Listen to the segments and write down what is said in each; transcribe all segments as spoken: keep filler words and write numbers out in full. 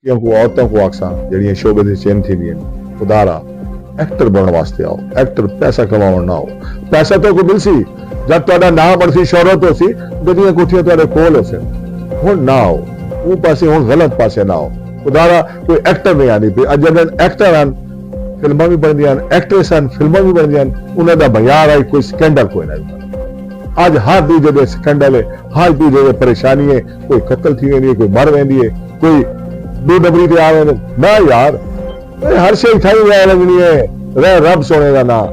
کیوں کو عورتاں کو آکھساں جڑیاں شعبے دے چین تھی دین، خدا را ایکٹر بنن واسطے آؤ، ایکٹر پیسہ کماون نہ آؤ۔ پیسہ تو کو ملسی، جب تہاڈا نام بنسی، شہرت ہوسی، گڈیاں کوٹھیاں تہاڈے کول ہوسن۔ ہن نہ آؤ، اون پاسے، ہن غلط پاسے نہ آؤ۔ خدا را کوئی ایکٹر نہیں آندی پئی۔ اج اگر ایکٹر ہن، فلماں بھی بندیاں ہن، ایکٹریس ہن، فلماں بھی بندیاں ہن، انہاں دا معیار ہے، کوئی سکینڈل کوئی نہ۔ اج ہر دوجے دے سکینڈل ہے، ہر دوجے دے پریشانی ہے، کوئی قتل تھی ویندی ہے، کوئی مر ویندی ہے، کوئی ڈو ڈبری تے آ ویندے۔ نہ یار، اے ہر شے اتھاں ہی رہ لگنی ہے۔ رہ رب سونے دا نام۔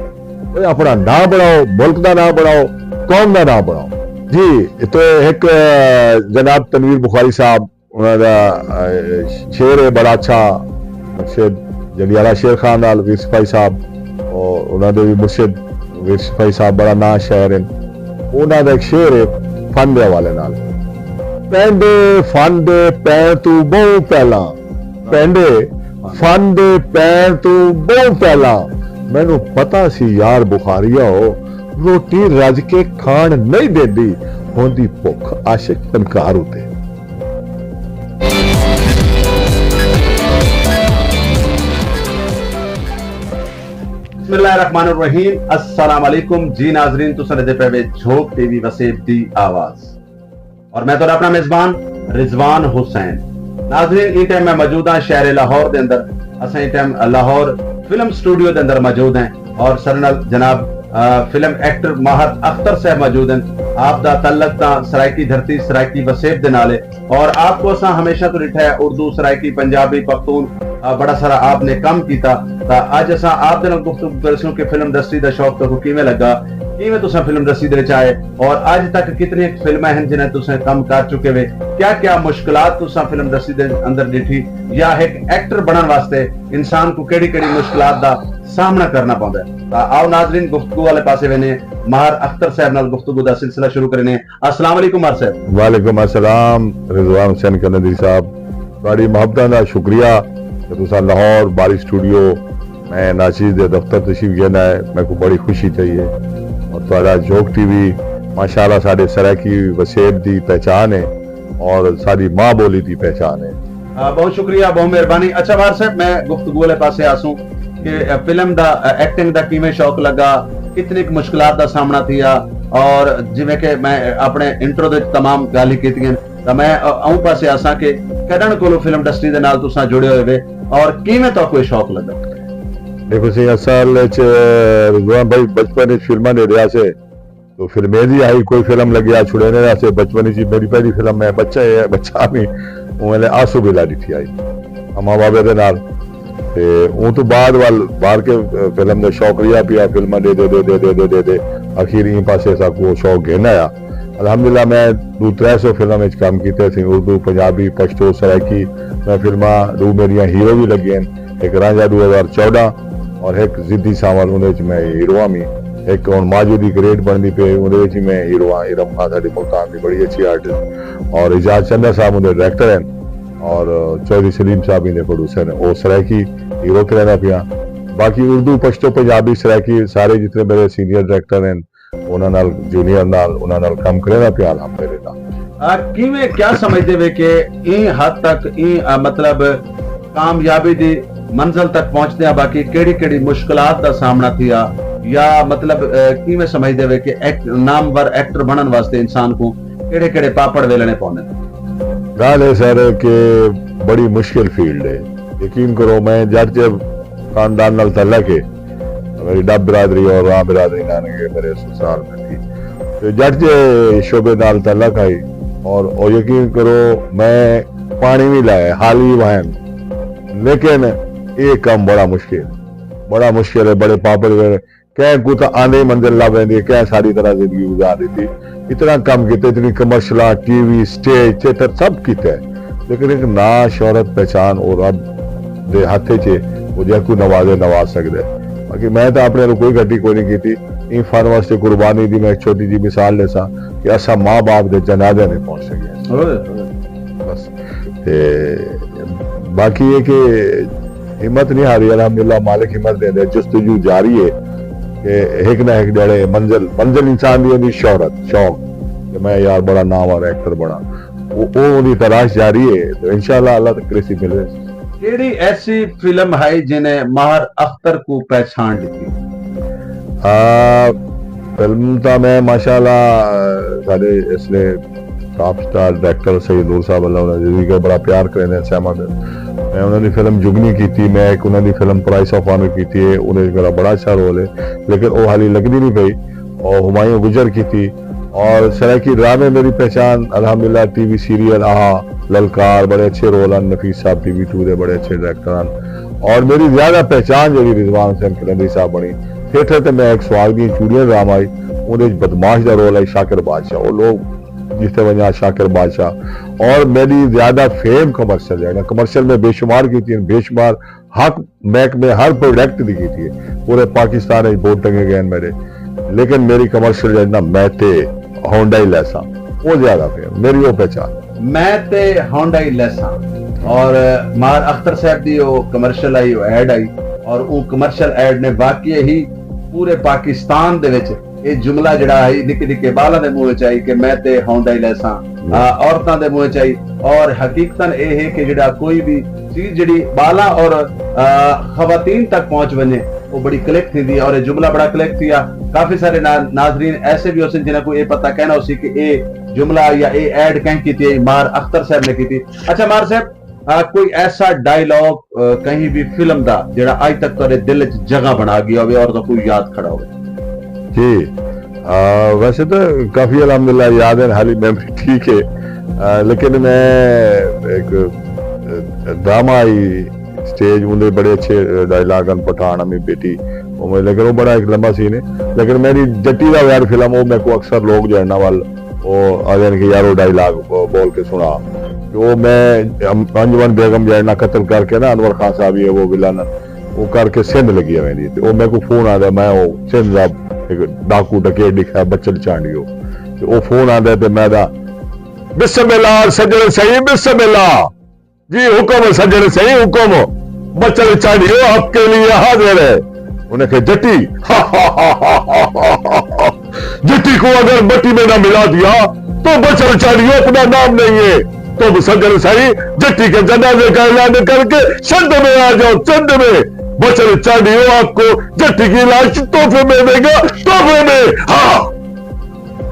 اے اپنا نام بناؤ، ملک دا نام بناؤ، قوم دا نام بناؤ۔ جی، تے ایک، اے، جناب تنویر بخاری صاحب، انہاں دا، اے، شعر ہے بڑا اچھا، مرشد جنڈیالہ شیر خان نال ویر سپاہی صاحب، اور انہاں دے بھی مرشد ویر سپاہی صاحب بڑا نام شاعر ہیں۔ انہاں دا ایک شعر ہے فن دے حوالے نال۔ پینڈے فن دے پین تو بہوں پہلاں، پینڈے فن دے پین تو بہوں پہلاں مینوں پتہ سی یار بخاریا ہو، روٹی رج کے کھان نہیں دیندی، ہوندی بھکھ عاشق فنکار اتے۔ بسم اللہ الرحمن الرحیم۔ السلام علیکم۔ جی ناظرین، تساں ݙیہدے پئے وے جھوک ٹی وی وسیب دی آواز۔ اور میں تہاݙا اپݨا میزبان رضوان حسین۔ ناظرین، ایں ٹائم میں موجود ہاں شہر لاہور دے اندر۔ اساں ایں ٹائم لاہور فلم سٹوڈیو دے اندر موجود ہیں اور ساݙے نال جناب، آ، فلم ایکٹر ماہر اختر صاحب موجود ہیں۔ آپ دا تعلق تاں سرائیکی دھرتی، سرائیکی وسیب دے نال ہے اور آپ کو اساں ہمیشہ تو ݙٹھا ہے اردو، سرائیکی، پنجابی، پختون، آ، بڑا سارا آپ نے کم کیتا۔ تاں اڄ اساں آپ دے نال گفتگو کرسوں کہ فلم انڈسٹری دا شوق تہاکوں کیویں لڳا، کیویں تساں فلم انڈسٹری دے وچ آئے اور اڄ تک کتنی فلماں ہن جنہاں تساں کم کر چکے وے، کیا کیا مشکلات تساں فلم انڈسٹری دے اندر ݙٹھی، یا ہک ایکٹر بݨݨ واسطے انسان کوں کیڑھی کیڑھی مشکلات دا سامݨا کرݨا پوندا ہے۔ تاں آؤ ناظرین، گفتگو والے پاسے ویندے ہیں، ماہر اختر صاحب نال گفتگو دا سلسلہ شروع کریندے ہیں۔ السلام علیکم ماہر صاحب۔ وعلیکم السلام رضوان حسین کندری صاحب، تہاݙی محبتاں دا شکریہ کہ تساں لاہور باری سٹوڈیو میں ناچیز دے دفتر تشریف گھن آئے، میکوں بڑی خوشی تھئی ہے۔ اور تہاݙا جھوک ٹی وی ماشاءاللہ ساݙے سرائیکی وسیب دی پہچان ہے اور ساݙی ماں ٻولی دی پہچان ہے۔ آ، بہت شکریہ، بہت مہربانی۔ اچھا ماہر صاحب، میں گفتگو والے پاسے آسوں کہ، آ، فلم دا، آ، ایکٹنگ دا کیویں شوق لڳا، کتنی کُ مشکلات دا سامݨا تھیا، اور جیویں کہ میں اپݨے انٹرو دے وچ تمام ڳالھیں کیتیاں، تاں میں، آ، اوں پاسے آساں کہ کݙݨ کولوں فلم انڈسٹری دے نال تساں جڑے ہوئے وے اور کیویں تہاکوں اے شوق لڳا؟ ݙیکھو سئیں، اصل وچ رضوان بھائی بچپن وچ فلماں ݙیہدے ہاسے، تو فلمیں دی آئی کوئی فلم لڳیا چھڑیندے ہاسے۔ بچپن وچ میݙی پہلی فلم میں بچہ ہے، بچہ بھی اوں ویلے آسو بیلا ݙٹھی آئی اماں بابے دے نال۔ تے اوں توں بعد ول بار کے فلم دا شوق رہیا پیا، فلماں ݙیہدے، ݙیہدے، ݙیہدے، ݙیہدے آخر ایں پاسے ساکوں او شوق گھن آیا۔ الحمدللہ میں ݙو ترے سو فلم وچ کم کیتے سئیں، اردو، پنجابی، پشتو، سرائیکی۔ میں فلماں ݙو میݙیاں ہیرو وی لڳیاں ہن، ہک رانجھا ݙو ہزار چوݙاں اور ہک ضدی سانول، اوندے وچ میں ہیرو ہاں وی۔ ہک ہݨ ماجو دی گریڈ بݨدی پئی، اوندے وچ وی میں ہیرو ہاں۔ ارم خان ساݙی ملتان دی بڑی اچھی آرٹسٹ اور اعجاز چندہ صاحب اوندے ڈائریکٹر ہن اور چوہدری سلیم صاحب ایندے پروڈیوسر ہن، او سرائیکی ہیرو کریندا پیا۔ باقی اردو، پشتو، پنجابی، سرائیکی سارے جتنے میرے سینئر ڈائریکٹر ہن، انہاں نال، جونیئر نال، انہاں نال کم کریندا پیا الحمدللہ۔ آ، کیویں، کیا سمجھدے وے کہ ایں حد تک، ایں، آ، مطلب کامیابی دی منزل تک پہنچدیاں باقی کیڑھی کیڑھی مشکلات دا سامݨا تھیا، یا مطلب، آ، کیویں سمجھدے وے کہ ایک نامور ایکٹر بݨݨ واسطے انسان کوں کیڑھے کیڑھے پاپڑ ویلݨے پوندن؟ ڳالھ ہے سر کہ بڑی مشکل فیلڈ ہے۔ یقین کرو، میں جٹ جے خاندان نال تعلق ہے، میری ڈب برادری اور راں برادری نال ہے، میرے سسرال میں تھی۔ تے جٹ جے شعبے نال تعلق ہے اور او یقین کرو میں پاݨی وی لائے، حال وی وہن، لیکن اے کم بڑا مشکل، بڑا مشکل ہے، بڑے پاپڑ ویلݨے۔ کہیں کوں تاں آندے ہی منزل لبھ ویندی ہے، کہیں ساݙی طرح زندگی گزار ݙتی۔ اتنا کم کیتے، اتنی کمرشلاں، ٹی وی، سٹیج، تھیٹر سب کیتے، لیکن ہک ناں، شہرت، پہچان او رب دے ہتھ وچ ہے، او جیکوں نوازے، نواز سڳدا ہے۔ باقی میں تاں اپݨے ولوں کوئی گھٹی کوئی نہیں کیتی۔ ایں فن واسطے قربانی دی میں ہک چھوٹی جی مثال ݙیساں کہ اساں ماں باپ دے جنازے نہیں پہنچ سڳے۔ اوئے ہوئے۔ بس۔ تے باقی یہ کہ ہمت نہیں ہاری، الحمدللہ مالک ہمت ݙیندے، جستجو جاری ہے کہ ہک نہ ہک ݙیہاڑے منزل، منزل انسان دی ہوندی شہرت، شوق کہ میں یار بڑا نامور ایکٹر بݨاں۔ او او اوندی تلاش جاری ہے، تے انشاءاللہ اللہ تک کریسی ملے۔ کیڑھی ایسی فلم ہئی جنہیں ماہر اختر کوں پہچان ݙتی؟ آ، فلم تاں میں ماشاءاللہ، آ، ساݙے اس لیے ٹاپ سٹار ڈائریکٹر سید نور صاحب اللہ انہاں دی زندگی کوں بڑا پیار کریندے ہیں سیما دے۔ میں انہاں دی فلم جگنی کیتی، میں ایک انہاں دی فلم پرائس آف آنر کیتی ہے، انہاں وچ میرا بڑا اچھا رول ہے، لیکن او حالی لڳدی نہیں پئی۔ اور ہمایوں گجر کیتی، اور سرائیکی ڈرامے میری پہچان الحمدللہ ٹی وی سیریل آہا، للکار، بڑے اچھے رول ہیں، نفیس صاحب ٹی وی ٹو دے بڑے اچھے ڈائریکٹر ہیں۔ اور میری زیادہ پہچان جڑی رضوان حسین قلندری صاحب بنی، تھیٹر تے میں ایک سواگ دیاں چوڑیاں ڈرامہ آئی، اون وچ بدماش دا رول ہے شاکر بادشاہ، وہ لوگ جس تے ونجا شاکر بادشاہ۔ اور میری زیادہ فیم کمرشل ہے نا، کمرشل میں بے شمار کیتی ہیں، بے شمار حق محکمے ہر پروڈکٹ دی کیتی ہے، پورے پاکستان وچ بورڈ ٹنگے گئے ہیں میرے، لیکن میری کمرشل جڑی نا میں تے ہونڈا ہی لیساں، وہ زیادہ فیم، میری وہ پہچان۔ میں تے ہونڈا ہی لیساں۔ اور مار اختر صاحب دی وہ کمرشل آئی، وہ ایڈ آئی، اور وہ کمرشل ایڈ نے واقعی ہی پورے پاکستان دے وچ اے جملہ جڑا ہے نکے نکے بالاں دے منہ وچ آئی کہ میں تے ہونڈا ہی لیساں، آ، عورتاں دے منہ وچ آئی۔ اور حقیقتاً اے ہے کہ جڑا کوئی بھی چیز جڑی بالاں اور، آ، خواتین تک پہنچ ونجے، وہ بڑی کلک تھیندی ہے اور اے جملہ بڑا کلک تھیا۔ کافی سارے نا-، ناظرین ایسے بھی ہوسن جنہاں کو اے پتہ کہنا ہوسی کہ اے جملہ یا اے ایڈ کہیں کیتی ہے، مار اختر صاحب نے کیتی۔ اچھا مار صاحب، آ، کوئی ایسا ڈائیلاگ، آ، کہیں بھی فلم دا جڑا اج تک تہاڈے دل وچ جگہ بنا گیا ہوے اور تہاکوں یاد کھڑا ہوے؟ جی، آ، ویسے تو کافی الحمدللہ یاد ہے، حالی میموری ٹھیک ہے، آ، لیکن میں ایک، آ، ڈرامہ آئی سٹیج، اوندے بڑے اچھے ڈائیلاگ ہیں، پٹھان امی بیٹی، او میں، لیکن وہ بڑا ایک لمبا سین ہے۔ لیکن میری جٹی دا ویار فلم، وہ میرے کو اکثر لوگ جو ہے نا وال، وہ آ جان کہ یار وہ ڈائیلاگ بول کے سنا۔ تے او میں ہم-، انجمن بیگم جیڑھے نال قتل کر کے نا انور خان صاحب ہی ہے وہ ولن، وہ کر کے سندھ لگی ہوئی دی۔ تے او میرے کو فون آندا، میں وہ سندھ دا ایک ڈاکو ڈکیٹ ݙکھایا بچل چانڈیو۔ تے او فون آندا تے میں دا، بسم اللہ سجن سائیں، بسم اللہ۔ جی حکم سجن سائیں حکم، بچل چانڈیو آپ کے لیے حاضر ہے۔ انہیں کہا، جٹی، جٹی کو اگر مٹی میں نہ ملا دیا تو بچل چانڈیو اپنا نام نہیں ہے۔ تم سجن سائیں جٹی کے جنازے کا اعلان کر کے سندھ میں آ جاؤ، سندھ میں۔ بچل چانڈیو آپ کو جٹی کی لاش تحفے میں دے گا، تحفے میں۔ ہاں۔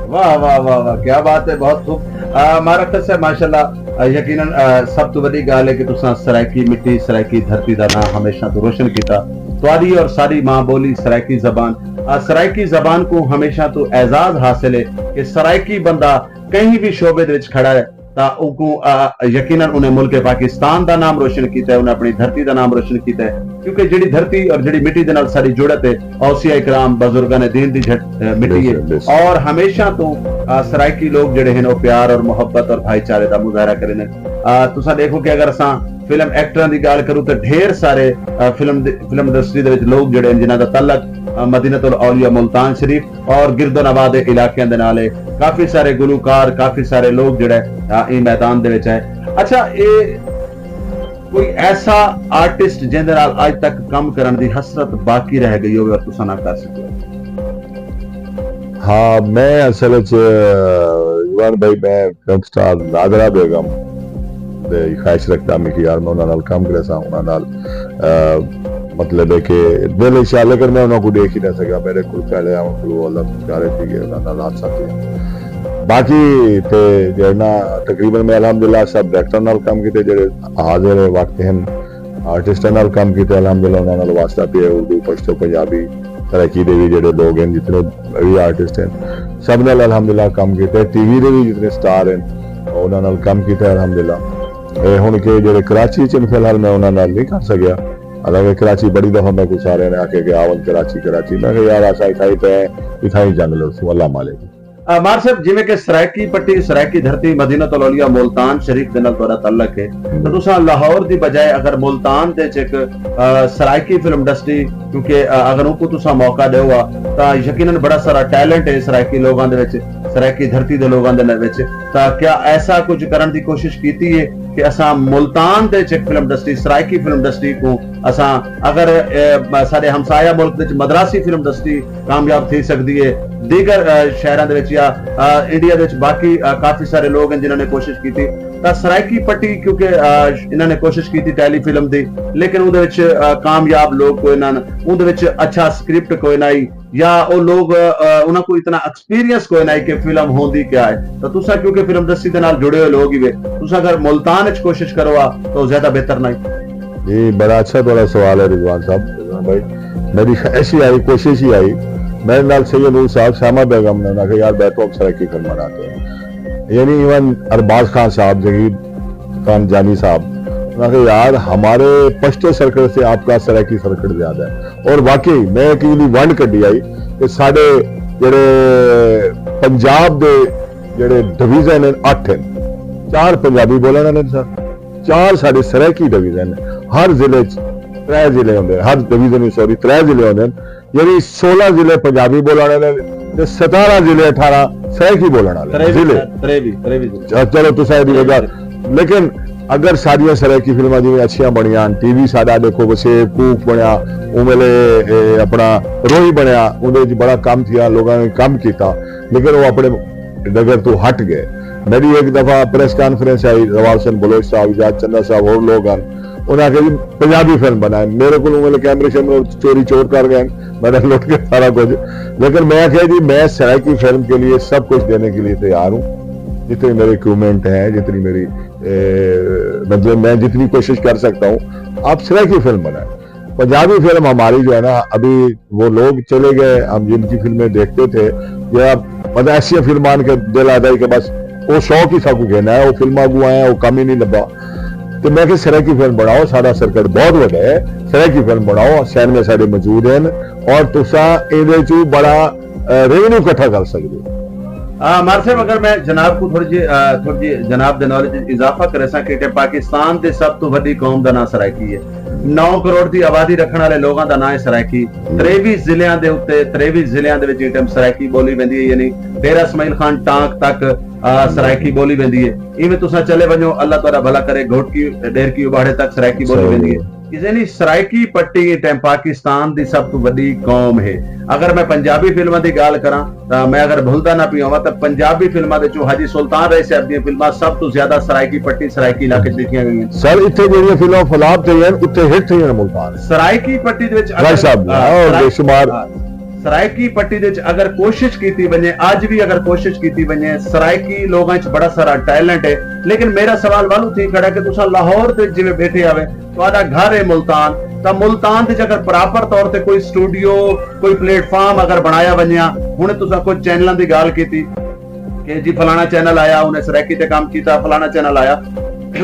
واہ واہ واہ واہ، کیا بات ہے، بہت خوب۔ آ، مارا اختر صاحب، ماشاءاللہ، آ، یقیناً، آ، سب تو وڈی گال ہے کہ تساں سرائیکی مٹی، سرائیکی دھرتی دا نام ہمیشہ تو روشن کیتا۔ تہاڈی اور ساری ماں بولی سرائیکی زبان، آ، سرائیکی زبان کو ہمیشہ تو اعزاز حاصل ہے کہ سرائیکی بندہ کہیں بھی شعبے دے وچ کھڑا ہے تاں اوکوں، آ، یقیناً انہیں ملک پاکستان دا نام روشن کیتا ہے، انہیں اپنی دھرتی دا نام روشن کیتا ہے، کیونکہ جڑی دھرتی اور جڑی مٹی دے نال ساری جڑت ہے، اوصیاء کرام، بزرگان دین دی جھٹ، آ، مٹی ہے۔ بے شک، بے شک۔ اور ہمیشہ تو، آ، سرائیکی لوگ جڑے ہیں، وہ پیار اور محبت اور بھائی چارے دا مظاہرہ کریں۔ آ، تساں دیکھو کہ اگر اساں فلم ایکٹراں دی گال کروں تے ڈھیر سارے، آ، فلم دے، فلم انڈسٹری دے وچ لوگ جڑے ہیں جنہاں دا تعلق، آ، مدینۃ الاولیاء ملتان شریف اور گرد و نواح دے علاقیاں دے نال ہے۔ کافی سارے گلوکار، کافی سارے لوگ جڑے، آ، ایں میدان دے وچ ہے۔ اچھا، اے کوئی ایسا آرٹسٹ جیندے نال اج تک کم کرن دی حسرت باقی رہ گئی ہوے اور تساں نہ کر سکے؟ ہاں، میں اصل وچ، آ، رضوان بھائی، میں فلم سٹار نادرہ بیگم دے خواہش رکھدا میں کہ یار میں انہاں نال کم کریساں، انہاں نال، آ، مطلب ہے کہ دل اچھا، لیکن میں انہاں کو دیکھ ہی نہ سکا۔ میرے کول پہلے آون کول اللہ چارے تھی گئے، انہاں نال حادثہ تھیا۔ باقی تے جیڑھا تقریباً میں الحمدللہ سب ڈائریکٹر نال کم کیتے، جڑے حاضر وقت ہیں، آرٹسٹاں نال کم کیتے، الحمدللہ انہاں نال واسطہ پیا، اردو، پشتو، پنجابی، سرائیکی دے وی جڑے لوگ ہیں، جتنے وی آرٹسٹ ہیں، سب نال الحمدللہ کم کیتے۔ ٹی وی دے وی جتنے سٹار ہیں، انہاں نال کم کیتے الحمدللہ۔ اے ہن کہ جڑے کراچی چ ہیں، فی الحال میں انہاں نال نہیں کر سکیا، حالانکہ کراچی بڑی دفعہ میں کو سارے نے آکھے کہ آون کراچی، کراچی۔ میں کہا یار، اساں اتھاں ہی پے ہیں، اتھاں ہی جنگ لڑسوں، اللہ مالک۔ آ، مار صاحب، جیویں کہ سرائیکی پٹی، سرائیکی دھرتی، مدینۃ الاولیاء ملتان شریف دے نال تہاڈا تعلق ہے، تاں تساں لاہور دی بجائے اگر ملتان دے وچ ہک، آ، سرائیکی فلم انڈسٹری، کیونکہ، آ، اگر اوکوں تساں موقع ݙیو ہا، تاں یقیناً بڑا سارا ٹیلنٹ ہے سرائیکی لوگاں دے وچ، سرائیکی دھرتی دے لوگاں دے وچ، تاں کیا ایسا کچھ کرݨ دی کوشش کیتی ہے؟ کہ اساں ملتان دے وچ ہک فلم انڈسٹری، سرائیکی فلم انڈسٹری کوں اساں اگر، اے، ساݙے ہمسایہ ملک دے وچ مدراسی فلم انڈسٹری کامیاب تھی سڳدی ہے، دیگر، اے، شہراں دے وچ یا، اے، انڈیا دے وچ باقی، اے، کافی سارے لوگ ہیں جنہاں نے کوشش کیتی، تاں سرائیکی پٹی کیونکہ، اے، انہاں نے کوشش کیتی ٹیلی فلم دی، لیکن اوں دے وچ، اے، کامیاب لوگ کوئی نہ، اوں دے وچ اچھا سکرپٹ کوئی نہ ہئی، یا او لوگ، اے، انہاں کوں اتنا ایکسپیرینس کوئی نہ ہئی کہ فلم ہوندی کیا ہے۔ تاں تساں کیونکہ فلم انڈسٹری دے نال جڑے ہوئے لوگ ہی وے، تساں اگر ملتان وچ کوشش کرو ہا تاں او زیادہ بہتر نہ ہئی۔ جی، بڑا اچھا تہاݙا سوال ہے رضوان صاحب۔ رضوان بھائی، میری خواہش ہی ہئی، کوشش ہی ہئی۔ میرے نال سید نور صاحب، شیما بیگم نے، انہاں آکھیا، "یار، بیٹھو، ہم سرائیکی فلم بناتے ہیں۔" یعنی ایون ارباز خان صاحب، جہید خان جانی صاحب، انہاں آکھیا، "یار، ہمارے پشتو سرکٹ سے آپ کا سرائیکی سرکٹ زیادہ ہے۔" اور واقعی میں ایکچولی ونڈ کڈھی ہئی کہ ساݙے جڑے پنجاب دے جڑے ڈویژن ہیں، اٹھ ہیں، چار پنجابی بولݨ والے ہیں سر، چار ساݙے سرائیکی ڈویژن ہیں۔ ہر ضلع چ ترے ضلع ہوندے ہیں، ہر ڈویژن وچ، سوری، ترے ضلع ہوندے ہیں، یعنی سولہ ضلع پنجابی بولݨ والے ہیں تے ستارہ ضلع، اٹھارہ سرائیکی بولݨ والے ہیں۔ تریوی ضلع۔ سر، تریوی، تریوی ضلع۔ چ-، چلو، تساں ایݙی وجہ، تریوی ضلع۔ لیکن اگر ساݙیاں سرائیکی فلماں جیویں اچھیاں بݨیاں، ٹی وی ساݙا ݙیکھو، وسیب کوک بݨیا، اوں ویلے، اے، اپݨا روہی بݨیا، اوندے وچ بڑا کم تھیا، لوگاں نے کم کیتا، لیکن او اپݨے ڈگر توں ہٹ ڳئے۔ میݙی ہک دفعہ پریس کانفرنس آئی، رواں حسین بلوچ صاحب، اعجاز چندا صاحب، ہور لوگ ہن، انہاں آکھیا، "جی، پنجابی فلم بݨائے۔" میرے کول اوں ویلے کیمرے شیمرے چوری چور کر ڳئے، میݙا لٹ کے سارا کچھ۔ لیکن میں آکھیا، "جی، میں سرائیکی فلم کے لیے سب کچھ دینے کے لیے تیار ہوں، جتنی میری اکوپمنٹ ہے، جتنی میری، اے، مطلب، میں جتنی کوشش کر سکتا ہوں، آپ سرائیکی فلم بنائیں۔" پنجابی فلم ہماری جو ہے نا، ابھی وہ لوگ چلے گئے، ہم جن کی فلمیں دیکھتے تھے، یا مطلب ایسی فلم آن کے دل آتا ہے کہ بس وہ شوق ہی ساکوں گھن آیا، وہ فلم آگوں آیا، وہ کم ہی نہیں لبا۔ تو میں کہ سرائیکی فلم بناؤ، سارا سرکٹ بہت وڈا ہے، سرائیکی فلم بناؤ، سینمے سارے موجود ہیں، اور تسا ایندے چوں بڑا، اے، ریونیو اکٹھا کر سکدے ہو۔ آ، عمار صاحب، اگر میں جناب کوں تھوڑی جی، آ، تھوڑی جی جناب دے نالج اچ اضافہ کرے ساں کہ، کہ پاکستان دے سب توں وݙی قوم دا ناں سرائیکی ہے۔ نو کروڑ دی آبادی رکھݨ والے لوگاں دا ناں ہے سرائیکی۔ تریوی ضلعیاں دے اُتے، تریوی ضلعیاں دے وچ ایں ٹائم سرائیکی ٻولی ویندی ہے، یعنی ڈیرہ اسماعیل خان ٹانک تک، آ، سرائیکی ٻولی ویندی ہے۔ ایویں تساں چلے ونڄو، اللہ تہاݙا بھلا کرے، گھوٹکی، ڈیرکی، اباڑے تک سرائیکی ٻولی ویندی ہے۔ یعنی سرائیکی پٹی ایں ٹائم پاکستان دی سب توں وݙی قوم ہے۔ اگر میں پنجابی فلماں دی ڳالھ کراں تاں میں اگر بھلدا نہ پیا ہواں تاں پنجابی فلماں دے چوں حاجی سلطان راہی صاحب دیاں فلماں سب توں زیادہ سرائیکی پٹی، سرائیکی علاقے چ ݙٹھیاں ڳئیاں۔ سر، اتھے جیڑھیاں فلماں فلاپ تھئیاں ہن، اتھے ہٹ تھئیاں ہن ملتان۔ سرائیکی پٹی دے وچ اگر، راہی صاحب، ہاں، اور سرائیکی، بے شمار۔ ہاں، سرائیکی پٹی دے وچ اگر کوشش کیتی ونڄے، اڄ وی اگر کوشش کیتی ونڄے، سرائیکی لوگاں وچ بڑا سارا ٹیلنٹ ہے، لیکن میرا سوال والوں تھی کھڑا کہ تساں لاہور دے جیویں ٻیٹھے ہوے، تہاݙا گھر ہے ملتان، تاں ملتان دے وچ اگر پراپر طور تے کوئی سٹوڈیو، کوئی پلیٹ فارم اگر بݨایا ونڄے، ہݨ تساں کجھ چینلاں دی ڳالھ کیتی کہ جی فلانا چینل آیا، انہیں سرائیکی تے کم کیتا، فلانا چینل آیا،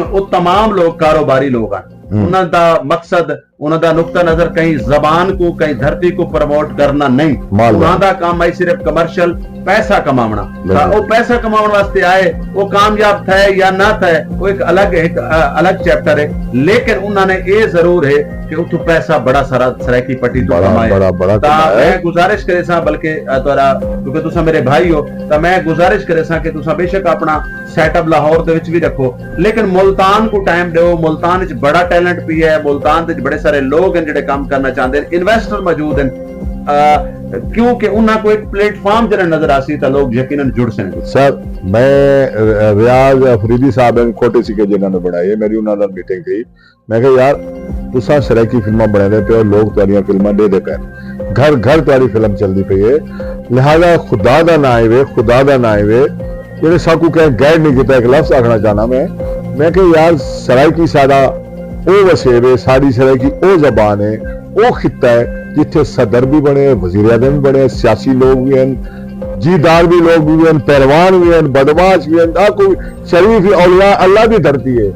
او تمام لوگ کاروباری لوگ ہن۔ ہوں۔ انہاں دا مقصد، انہاں دا نقطہ نظر کہیں زبان کوں، کہیں دھرتی کوں پروموٹ کرنا نہیں۔ مال انہاں بھائی۔ دا کم آئی صرف کمرشل پیسہ کماوݨا۔ بالکل۔ تاں او پیسہ کماوݨ واسطے آئے، او کامیاب تھئے یا نہ تھئے، او ہک الگ، ہک، آ، الگ چیپٹر ہے۔ لیکن انہاں نے اے ضرور ہے کہ اتھوں پیسہ بڑا سارا سرائیکی پٹی توں بڑا، کمائے۔ بڑا، بڑا تاں کمایا ہے۔ میں گزارش کریساں، بلکہ، آ، تہاݙا، کیونکہ تساں میرے بھائی ہو، تاں میں گزارش کریساں کہ تساں بے شک اپݨا سیٹ اپ لاہور دے وچ وی رکھو، لیکن ملتان کوں ٹائم ݙیو۔ ملتان وچ بڑا ٹیلنٹ پیا ہے، ملتان دے وچ بڑے سارے لوگ ہیں جڑے کم کرنا چاہندے ہیں، انویسٹر موجود ہیں۔ آ، کیونکہ انہاں کوں ایک پلیٹ فارم جڑا نظر آسی تاں لوگ یقیناً جڑسن۔ سر، میں، ر-، ریاض افریدی صاحب ہیں، کھوٹے سکے جنہاں نے بݨائے، میری انہاں نال میٹنگ تھی۔ میں کہا، "یار، تساں سرائیکی فلماں بݨیندے پئے ہو، لوگ تہاݙیاں فلماں ݙیہدے پئے ہن، گھر گھر تہاݙی فلم چلدی پئی ہے، لہذا خدا دا ناں ہے وے، خدا دا ناں ہے وے، جیڑھے ساکوں کہیں گائیڈ نہیں کیتا۔" ایک لفظ آکھݨا چاہنا میں، میں کہا، یار، سرائیکی ساݙا او وسیب ہے، ساݙی سرائیکی او زبان ہے، او خطہ ہے جتھے صدر بھی بݨے، وزیر اعظم بھی بݨے، سیاسی لوگ بھی ہیں، جیدار بھی لوگ بھی ہیں، پہلوان بھی ہیں، بدمعاش بھی ہیں، آ کوئی شریف اولیاء اللہ دی دھرتی ہے۔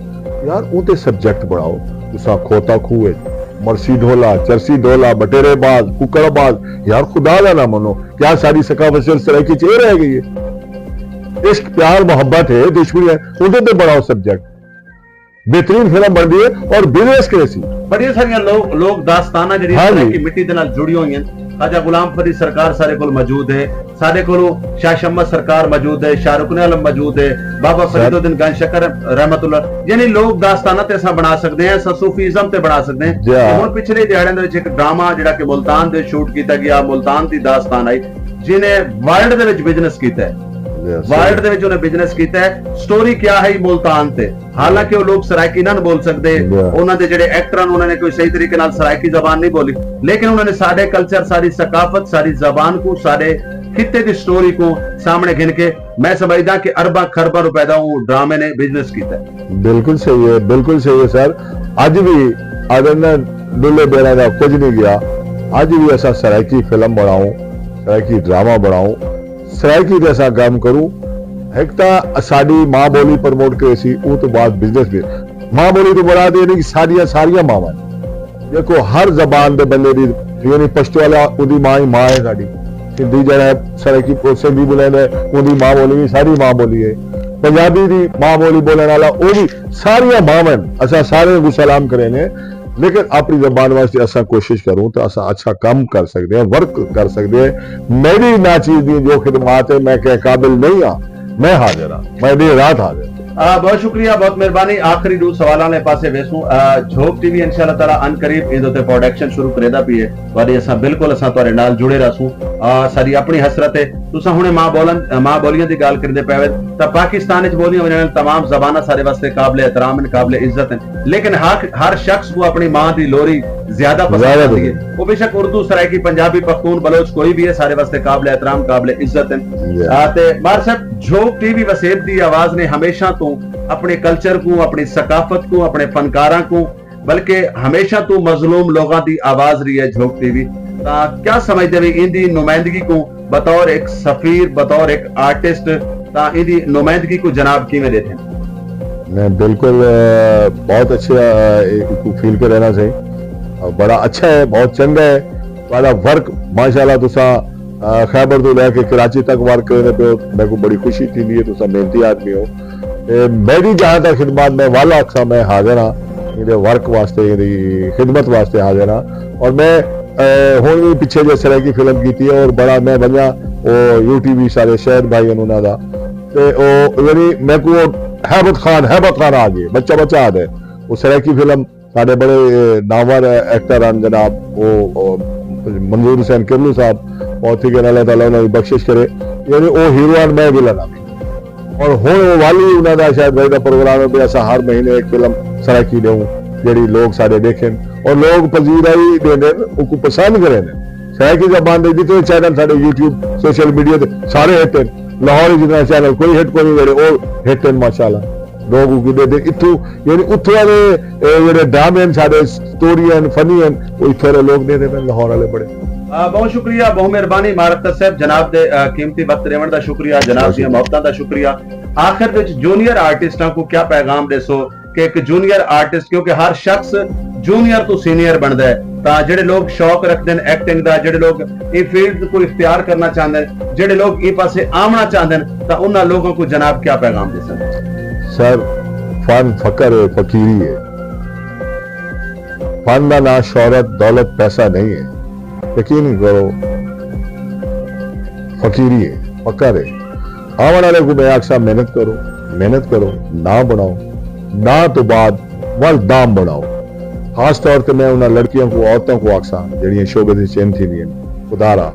یار، اوں تے سبجیکٹ بݨاؤ۔ تساں کھوتا کھوہ اچ، مرسی ڈھولا، چرسی ڈھولا، بٹیرے باز، ککڑ باز، یار خدا دا نہ منو۔ کیا ساری ثقافت صرف سرائیکی چ اے رہ ڳئی ہے؟ عشق، پیار، محبت ہے، دشمنی ہے، اوندے تے بݨاؤ سبجیکٹ۔ بہترین فلم بݨدی ہے اور بزنس کریسی۔ بڑیاں ساریاں لوگ، لوگ داستاناں جڑیاں ہاں جی۔ سرائیکی مٹی دے نال جڑیاں ہوئیاں۔ خواجہ غلام فرید سرکار سارے کول موجود ہے، سارے کولوں شاہ شمس سرکار موجود ہے، شاہ رکن عالم موجود ہے، بابا فرید الدین گنج شکر رحمت اللہ، یعنی لوگ داستاناں تے اساں بنا سکدے ہیں، اساں صوفی ازم تے بنا سکدے ہیں۔ جی ہاں۔ تے ہن پچھلے دیہاڑے دے وچ ایک ڈرامہ جڑا کہ ملتان دے شوٹ کیتا گیا، ملتان دی داستان آئی، جنہیں ورلڈ دے وچ بزنس کیتا ہے۔ جی ہاں، صحیح۔ ورلڈ دے وچ انہیں بزنس کیتا ہے۔ سٹوری کیا ہے ملتان تے؟ حالانکہ وہ لوگ سرائیکی نہ بول سکدے، جی ہاں۔ انہاں دے جڑے ایکٹر ہیں، انہاں نے کوئی صحیح طریقے نال سرائیکی زبان نہیں بولی، لیکن انہاں نے ساڈے کلچر، ساری ثقافت، ساری زبان کو، ساڈے خطے دی سٹوری کو سامنے گھن کے میں سمجھدا کہ ارباں خرباں روپے دا وہ ڈرامے نے بزنس کیتا ہے۔ بالکل صحیح ہے، بالکل صحیح ہے سر۔ اج بھی اگر نہ ڈلے بیڑا دا کچھ نہیں گیا، اج بھی اسا سرائیکی فلم بناؤں، سرائیکی ڈرامہ بناؤں، سرائیکی تے اساں کم کروں۔ ہک تاں اساݙی ماں ٻولی پروموٹ کریسی، اوں توں بعد بزنس بھی۔ ماں ٻولی توں مراد اے نہیں کہ ساݙیاں ساریاں ماواں ہن۔ ݙیکھو، ہر زبان دے بندے دی، یعنی پشتو والا، اوندی ماں ہی ماں ہے ساݙی۔ سندھی جیڑھا ہے، سرائیکی، سندھی ٻولیندا ہے، اوندی ماں ٻولی وی ساݙی ماں ٻولی ہے۔ پنجابی دی ماں ٻولی ٻولݨ والا، او وی ساریاں ماواں ہن۔ اساں سارے کوں سلام کریندے ہیں۔ لیکن اپݨی زبان واسطے اساں کوشش کروں تاں اساں اچھا کم کر سڳدے ہیں، ورک کر سڳدے ہیں۔ میݙی انہاں چیز دی جو خدمات ہے، میں کہیں قابل نہیں ہاں، میں حاضر ہاں، میں ݙینہہ رات حاضر ہاں۔ آ، بہت شکریہ، بہت مہربانی۔ آخری ݙو سوالاں دے پاسے ویسوں۔ آ، جھوک ٹی وی انشاءاللہ تعالیٰ عن قریب ایندے تے پروڈکشن شروع کریندا پئی ہے۔ تہاݙی اساں بالکل، اساں تہاݙے نال جڑے رہسوں۔ آ، ساݙی اپݨی حسرت ہے۔ تساں ہݨے ماں ٻولن، ماں ٻولیاں دی ڳالھ کریندے پئے ہو، تاں پاکستان وچ ٻولیاں ونڄݨ تمام زباناں سارے واسطے قابل احترام ہن، قابل عزت ہن۔ لیکن ہر، ہر شخص کوں اپݨی ماں دی لوری زیادہ پسند زیادہ آندی ہے۔ پسند۔ وہ بے شک اردو، سرائیکی، پنجابی، پختون، بلوچ کوئی بھی ہے، سارے واسطے قابل احترام، قابل عزت ہن۔ جی۔ آ، تے مار صاحب، جھوک ٹی وی وسیب دی آواز نے ہمیشہ توں اپݨے کلچر کوں، اپݨی ثقافت کوں، اپݨے فنکاراں کوں، بلکہ ہمیشہ توں مظلوم لوگاں دی آواز رہی ہے جھوک ٹی وی۔ تاں کیا سمجھدے وے ایندی نمائندگی کوں بطور ایک سفیر، بطور ایک آرٹسٹ، تاں ایندی نمائندگی کوں جناب کیویں ݙیکھن؟ میں بالکل، آ، بہت اچھا، آ، ایک فیل کرینا سئیں۔ آ، بڑا اچھا ہے، بہت چنگا ہے۔ تہاݙا ورک ماشاءاللہ تساں، آ، خیبر توں لے کے کراچی تک ورک کریندے پئے ہو، میکوں بڑی خوشی تھیندی ہے، تساں محنتی آدمی ہو۔ تے میݙی جہاں تک خدمات میں ول آکھساں، میں حاضر ہاں، ایندے ورک واسطے، ایندی خدمت واسطے حاضر ہاں۔ اور میں، اے، ہݨ وی پچھے جے سرائیکی فلم کیتی ہے اور بڑا میں ونڄاں، او یو ٹی وی سارے شہر بھائی ہن انہاں دا۔ تے او یعنی میکوں او ہیبت خان، ہیبت خان آ ڳئے، بچہ بچہ آ ڳئے۔ او سرائیکی فلم ساݙے بڑے، اے، نامور ایکٹر ہن جناب، او، او، منظور حسین کرلو صاحب، بہت ہی اللہ تعالیٰ انہاں دی بخشش کرے۔ یعنی او ہیرو ہن، میں ولن ہاں۔ اور ہݨ او والی انہاں دا شاید بھائی دا پروگرام ہے، بھی اساں ہر مہینے ایک فلم سرائیکی ݙیوں، جیڑھی لوگ ساݙے ݙیکھن اور لوگ پذیرائی ݙیندن، اوکوں پسند کریندن۔ سرائیکی زبان دے جتنے چینل ساݙے یوٹیوب، سوشل میڈیا تے سارے ہٹ ہن۔ لاہور وچ جتنا چینل کوئی ہٹ کوئی نہیں، جیڑھے او ہٹ ہن ماشاءاللہ۔ لوگ اوکوں ݙیندے اتھوں، یعنی اتھوں والے، اے، جیڑھے ڈرامے ہن ساݙے، سٹوری ہن، فنی ہن، او اتھوں والے لوگ ݙیندے پئے لاہور والے بڑے۔ آ، بہت شکریہ، بہت مہربانی مارکس صاحب، جناب دے، آ، قیمتی وقت ݙیوݨ دا شکریہ، جناب دیاں محبتاں دا شکریہ۔ آخر وچ جونیئر آرٹسٹاں کوں کیا پیغام ݙیسو کہ ایک جونیئر آرٹسٹ، کیونکہ ہر شخص جونیئر توں سینئر بݨدا ہے، تاں جیڑھے لوگ شوق رکھدن ایکٹنگ دا، جیڑھے لوگ ایں فیلڈ کوں اختیار کرݨا چاہندن، جیڑھے لوگ ایں پاسے آوݨا چاہندن، تاں انہاں لوگاں کوں جناب کیا پیغام ݙیسن؟ سر، فن فقر ہے، فقیری ہے۔ فن دا ناں شہرت، دولت، پیسہ نہیں ہے۔ یقین کرو، فقیری ہے، فقر ہے۔ آوݨ والے کوں میں آکھساں محنت کرو، محنت کرو، ناں بݨاؤ، ناں توں بعد ول دام بݨاؤ۔ خاص طور تے میں انہاں لڑکیاں کوں، عورتاں کوں آکھساں جیڑھیاں شوبے دے چین تھیندیاں ہن، خدا را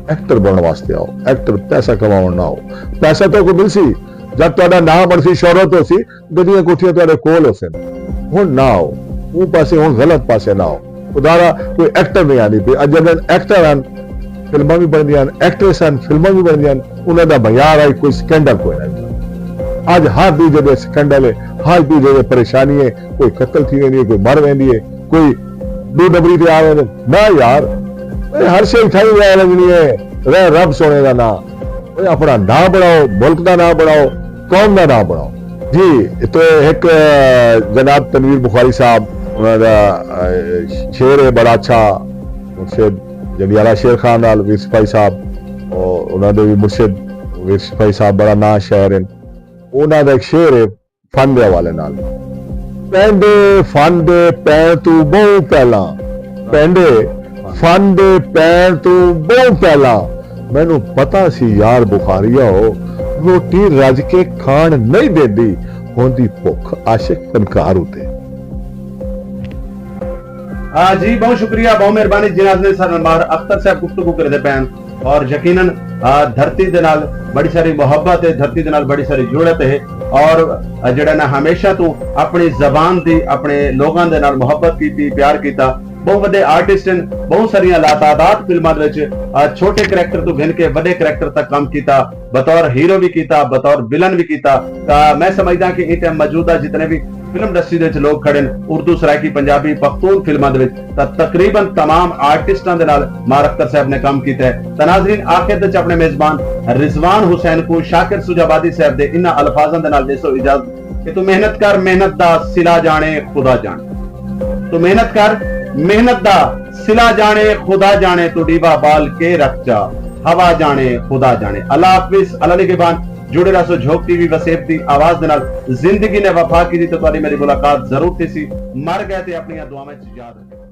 ایکٹر بݨݨ واسطے آؤ، ایکٹر پیسہ کماوݨ نہ آؤ۔ پیسہ تہاکوں ملسی، جݙ تہاݙا ناں بݨسی، شہرت ہوسی، گݙیاں کوٹھیاں تہاݙے کول ہوسن۔ ہݨ نہ آؤ، اوں پاسے ہݨ غلط پاسے نہ آؤ۔ خدا را کوئی ایکٹر نہیں آندی پئی۔ اڄ جݙاں ایکٹر ہن، فلماں وی بݨدیاں ہن، ایکٹریس ہن، فلماں وی بݨدیاں ہن، انہاں دا معیار ہے، کوئی سٹینڈرڈ کوئی نہ۔ اڄ ہر ݙوجھے دے سکینڈل ہے، ہر ݙوجھے دے پریشانی ہے، کوئی قتل تھی ویندی ہے، کوئی مر ویندی ہے، کوئی ݙو نمبری تے آ ویندے۔ نہ یار، اے ہر شے اتھاں ہی رہ ونڄݨی ہے، رہ رب سوہݨے دا ناں۔ اوئے اپݨا ناں بݨاؤ، ملک دا ناں بݨاؤ، قوم دا ناں بݨاؤ۔ جی، تے ہک، اے، جناب تنویر بخاری صاحب، انہاں دا، اے، شعر ہے بڑا اچھا، مرشد جنڈیالہ شیر خان نال ویر سپاہی صاحب، اور انہاں دے وی مرشد ویر سپاہی صاحب بڑا ناں شاعر ہن۔ انہاں دا ہک شعر ہے، فن دے حوالے نال۔ پینڈے فن دے پین توں ٻہوں پہلاں، پینڈے فن دے پین توں بہوں پہلا مینوں پتا سی یار بخاریا ہو، روٹی رج کے کھان نہیں دیندی ہوندی بھوک عاشق فنکار ہوتے۔ جی بہت شکریہ، بہت مہربانی جناز نے سر مار اختر صاحب گفتگو کرے دے پین، اور یقیناً دھرتی دے نال بڑی ساری محبت ہے، دھرتی دے نال بڑی ساری جڑت ہے، اور جڑا نا ہمیشہ تو اپنی زبان دی اپنے لوگاں دے نال محبت کیتی، پیار کیتا۔ بہت وڈے آرٹسٹ ہیں، بہت ساریاں لاتعداد فلماں دے وچ چھوٹے کریکٹر تو گھن کے وڈے کریکٹر تک کام کیتا، بطور ہیرو بھی کیتا، بطور ولن بھی کیتا۔ تا میں سمجھدا کہ اس ٹائم موجودہ جتنے بھی فلم انڈسٹری دے وچ لوگ کھڑے ہیں، اردو، سرائیکی، پنجابی، پختون فلماں دے وچ، تا تقریباً تمام آرٹسٹاں دے نال مار اختر صاحب نے کام کیتا ہے۔ تا ناظرین، آخر دے وچ اپنے میزبان رضوان حسین کو شاکر سجابادی صاحب دے انہاں الفاظاں دے نال ڈیسو اجازت کہ تو محنت کر، محنت دا صلہ جانے خدا جانے۔ تو محنت کر، محنت دا صلہ جانے خدا جانے، تو ڈیوا بال کے رکھ چا، ہوا جانے خدا جانے۔ اللہ حافظ، اللہ نگہبان۔ جڑے رہسو جھوک ٹی وی وسیب دی آواز دے نال۔ زندگی نے وفا کیتی تو تہاڈی میری ملاقات ضرور تھیسی۔ مر گئے تے اپنیاں دعاواں وچ یاد رکھو۔